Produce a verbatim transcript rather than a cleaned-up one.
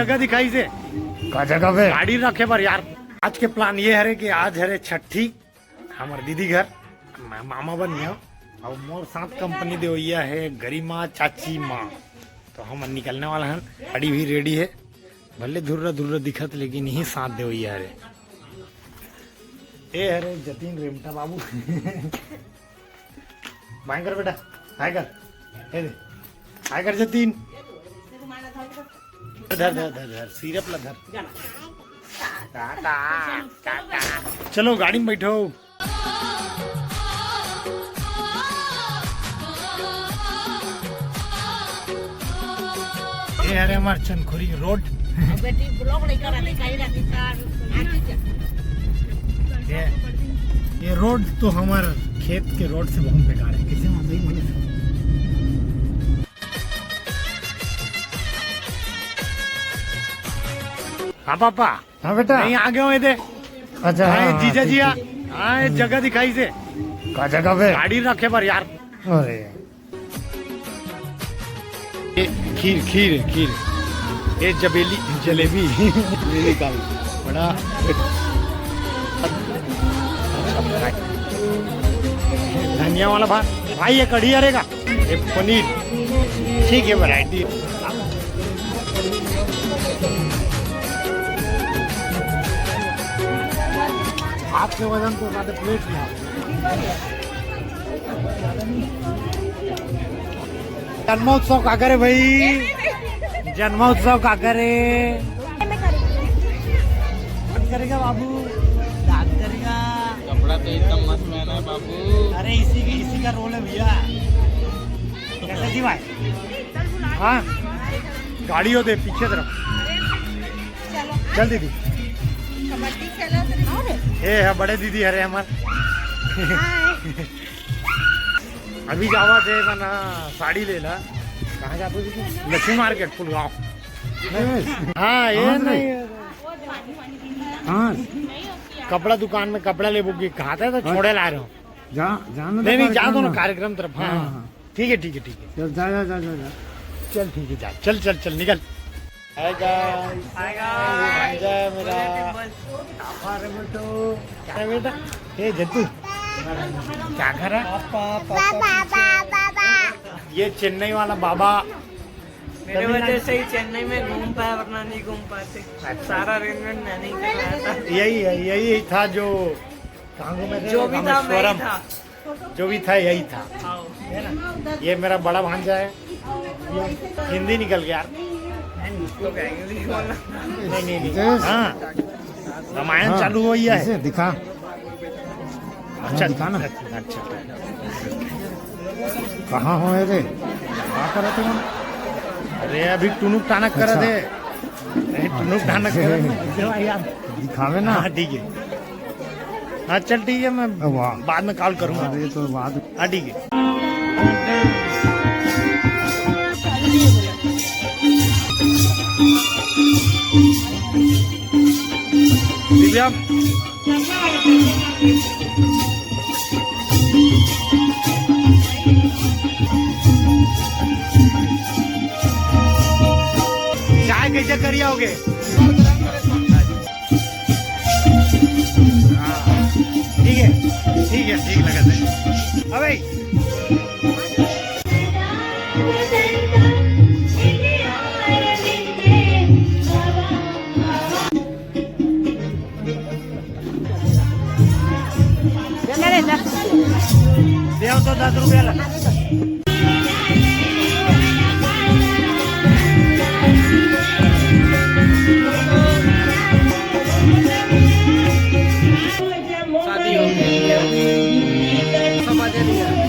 जगह दिखाइसे। का जगह बे? गाड़ी रखे बर यार। आज के प्लान ये हरे कि आज हरे छठी, हमर दीदी घर, मैं मामा बन गया। अब मोर साथ कंपनी देवैया है गरिमा चाची माँ। तो हम निकलने वाला हन, गाड़ी भी रेडी है, भले धुर्रा धुर्रा दिखत लेकिन यही साथ देवैया हरे। ए हरे जतीन रेमटा बाबू। बाय कर बेटा, हाय कर। ए दे, हाय कर जतीन। धर धर धर धर, सिरप ला धर। टाटा, टाटा। चलो गाड़ी में बैठो। ये हरे हमार चंदखुरी रोड। बेटी ब्लॉग नहीं करा, दिखाई रहती तार। आगे जा। ये, ये रोड तो हमार खेत के रोड से बहुत बेकार है। कैसे वहाँ सही बोले? हाँ पापा। हाँ बेटा। नहीं, आ गए हो इधर। अच्छा, हाँ, हाँ, जीजा ठीक, जी, ठीक। हाँ, ये जगह दिखाइसे। का जगह बे? गाड़ी रखे बर यार। अरे। ये खीर, खीर है, खीर। ये जबेली, जलेबी। ये निकाल। बड़ा। धनिया वाला भात। भाई, ये कढ़ी रहेगा। ये पनीर, ठीक है, वैरायटी। आपके वजन तो ज्यादा प्लेट में। जन्मोत्सव का करे भाई, जन्मोत्सव का करे। करेगा बाबू, डांस करेगा। कपड़ा तो एकदम मस्त पहना है बाबू। अरे इसी की, इसी का रोल है भैया। कैसे जी भाई? हाँ, गाड़ी होते पीछे तरफ। चल दीदी। कबड्डी खेला तो नहीं? ए है बड़े दीदी हरे हमार। अभी जावा थे मना साड़ी लेला। कहाँ जाते हो दीदी? लक्ष्मी मार्केट फुलगांव। हाँ, ये हाँ, नहीं। हाँ। कपड़ा दुकान में कपड़ा लेबो की कहा था तो छोड़े ला रहे हो। जा, जाना नहीं, नहीं, जा दो ना कार्यक्रम तरफ। हाँ, हाँ, हाँ। ठीक है, ठीक है, ठीक है। चल, जा, जा, जा, जा, जा। चल, ठीक है, जा। चल, चल, चल, निकल। Hi guys. Hi guys. जय मेरा। अरे बेटो। क्या है बेटा? ए, जत्तू। क्या कर रहा है? पापा, पापा, पीछे। ये चेन्नई वाला बाबा। मेरे वजह से ही चेन्नई में घूम पाया, वरना नहीं घूम पाते। अच्छा। सारा arrangement मैंने ही करवाया था। यही है, यही था जो कांगो में जो भी था, मैं ही रामेश्वरम। था। जो भी था, यही था। हाँ। है ना? ये मेरा बड़ा भांजा है। ये हिंदी निकल गया यार। नहीं, नहीं, नहीं। हाँ। रामायण हाँ, चालू हुई है। इसे दिखा। अच्छा, हाँ, दिखा ना। अच्छा, अच्छा। कहाँ हो रे? क्या कर रहे थे? अरे, अभी टुनुक टानक कर रहे थे। अच्छा। अरे, टुनुक टानक कर रहे थे। दिखावे ना। हाँ, ठीक है। हाँ, चल, ठीक है, मैं वाह। बाद में कॉल करूँगा। अरे, तो बाद हाँ, ठीक है। दिव्या। चाय कैसे करिया होगे? हाँ, ठीक है, ठीक है, ठीक लगा था। अबे। देव तो दस रुपया लगा। शादी हो गई। समझ नहीं आया।